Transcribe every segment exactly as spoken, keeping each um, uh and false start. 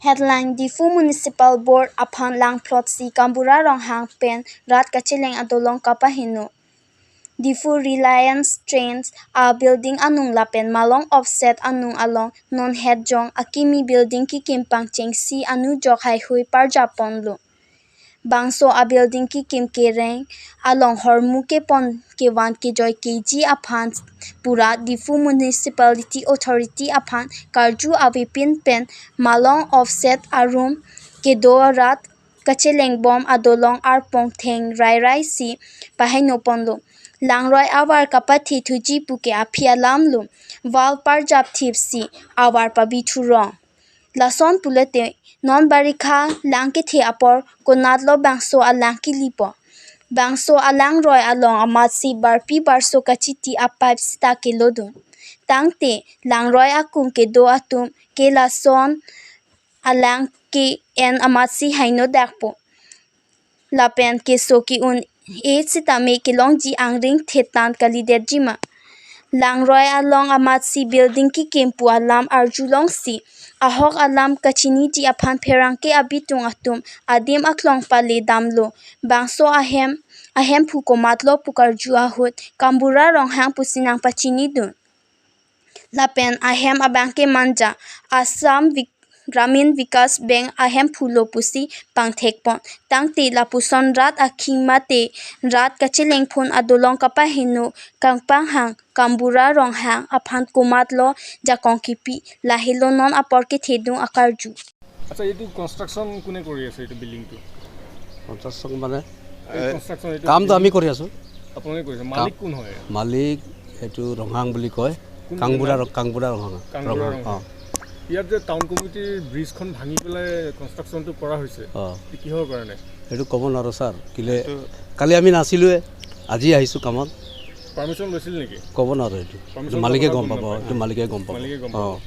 Headline: Diphu Municipal Board aphan langphlotsi Kambura Ronghang pen rat kacheleng adolong kapaheno. Diphu Reliance Trends abuilding anung lapen Malong Offset anung along non hetjong akimi building kekim pangchengsi anujok haihui parjapponlo. Bangso abuilding kekim kereng along hormu kepon kevan kejoi keji aphan pura Diphu Municipality Authority aphan karju avepin pen Malong Offset arum kedo rat kachelengbom adolong arpong theng rairaisi pahenoponlo. Langroi avar kapathe thuji puke aphi alamlo. Wall parjapthipsi avar pabithurong. Lason pulote non barikha lang kethe apor konatlo bangso alang kelipo. Bangso alangroi along amatsi barpi barso kachiti apipe sita kelodun. Tangte langroi akung kedo atum ke lason alang ke-en amatsi haino dakpo. Lapen keso ke-un-e sitame kelongji angring thetan kalidetjima. Langroi along amatsi building kekim pu alam arjulongsi ahok alam kachiniji aphan pherangke abitung atum adim aklong pale damlo. Bangso ahem ahemphu komatlo pu karju ahut Kambura Ronghang pusi nangpachinidun. Lapen ahem abangke manja Assam Vik-, Gramin Vikas Bank ahemphulo pusi pangthekpon. Tangte lapuson rat akhing mate rat kachelengphun adolong kapaheno kangpanghang Kambura Ronghang aphan komatlo jakong kipi, lahelo non apor kethedung akarju. আচ্ছা, এইটো কনষ্ট্ৰাকশ্যন কোনে কৰি আছে এইটো বিল্ডিংটো? কনষ্ট্ৰাকশ্যন মানে এই কনষ্ট্ৰাকশ্যন এইটো কামটো আমি কৰি আছো। আপোনালোকে কৰিছে? মালিক কোন হয়? মালিক এইটো ৰংহাং বুলি কয়। কোন কাংবুৰা জেগাৰ? ৰ- কাংবুৰা ৰংহাং। কাংবুৰা ৰংহাং, ৰংহাং। অ। ইয়াত যে টাউন কমিটিৰ ব্ৰিজখন ভাঙি পেলাই কনষ্ট্ৰাকশ্যনটো কৰা হৈছে, অ। এই কিহৰ কাৰণে? সেইটো ক'ব নোৱাৰোঁ ছাৰ, কেলে কালি আমি নাছিলোৱে, আজি আহিছোঁ কামত। পাৰ্মিশ্যন লৈছিল নেকি? ক'ব নোৱাৰোঁ এইটো। পাৰ্মিশ্যন মালিকে ল'ব গম নাপায়। পাব, এইটো মালিকে গম পাব। মালিকে গম পাব। অ।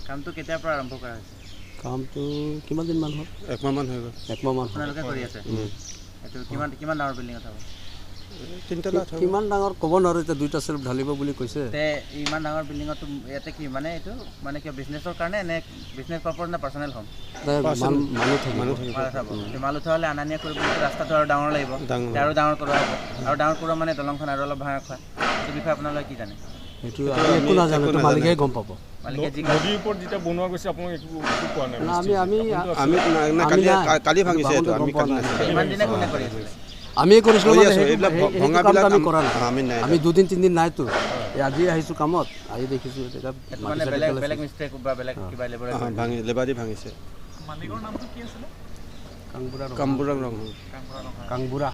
কামটো কেতিয়া পৰা আৰম্ভ কৰা হৈছে? কামটো কিমান দিনমান হ'ল? একমাহমান হৈ গ'ল। একমাহমান হ'ল। আপোনালোকে কৰি আছে? উম। এইটো কিমান কিমান ডাঙৰ বিল্ডিং এটা হ'ব? তিনিতলা এটা হ'ব। কিমান ডাঙৰ ক'ব নোৱাৰোঁ, এতিয়া দুইটা শ্লেব ঢালিব বুলি কৈছে। তে ইমান ডাঙৰ বিল্ডিঙতো ইয়াতে কি মানে এইটো মানে কিয় বিজনেছৰ কাৰণে নে বিজনেছ পাৰ্পজ নে পাৰ্চনেল হ'ম? নাই, পাৰ্চনেল। মান- মানুহ থাকিব। মানুহ থাকিব। মাল উঠাব। তে মাল উঠোৱা হ'লে অনা নিয়া কৰিব, ৰাস্তাটো আৰু ডাঙৰ লাগিব। ডাঙৰ তে আৰু ডাঙৰ কৰা হ'ব। আৰু ডাঙৰ কৰিব মানে দলংখন আৰু অলপ ভাঙা খোৱা। এইটো বিষয়ে আপোনালোকে কি জানে? সেইটো আমি একো নাজানো, একো এইটো নাজানো। মালিকে গম পাব। মালিকে যি নদীৰ ওপৰত যেতিয়া বনোৱা গৈছে আপোনালোকে একো একো কোৱা নাই? না, আমি আমি আমি নাই, নাই, আমি কালি নাই। কালি ভাঙিছে এইটো, বামুণে আমি গম পোৱা কালি নাই। নাছিলোঁ। ইমান দিনে কোনে কৰি আছিলে? আমিয়ে কৰিছিলোঁ কৰি মানে আছোঁ, সেইটো- এইবিলাক সেই- ভ- সেইটো ভঙাবিলাক কামটো আমি আম- কৰা নাই। আমি নাই আমি কৰা। দুদিন তিনিদিন নাইতো। এই আজি আহিছোঁ কামত, আহি দেখিছোঁ এতিয়া এইটো মাটি মানে চাটি বেলেগ পেলাইছে। বেলেগ মিস্ত্ৰীয়ে বা বেলেগ অ। কিবা লেবাৰে অ, কৰি ভাঙি লেবাৰী ভাঙিছে। মালিকৰ নামটো কি আছিলে? কাংবুৰা ৰং। কামবুৰাং ৰংহাং। কাংবুৰা ৰংহাং। কাংবুৰা।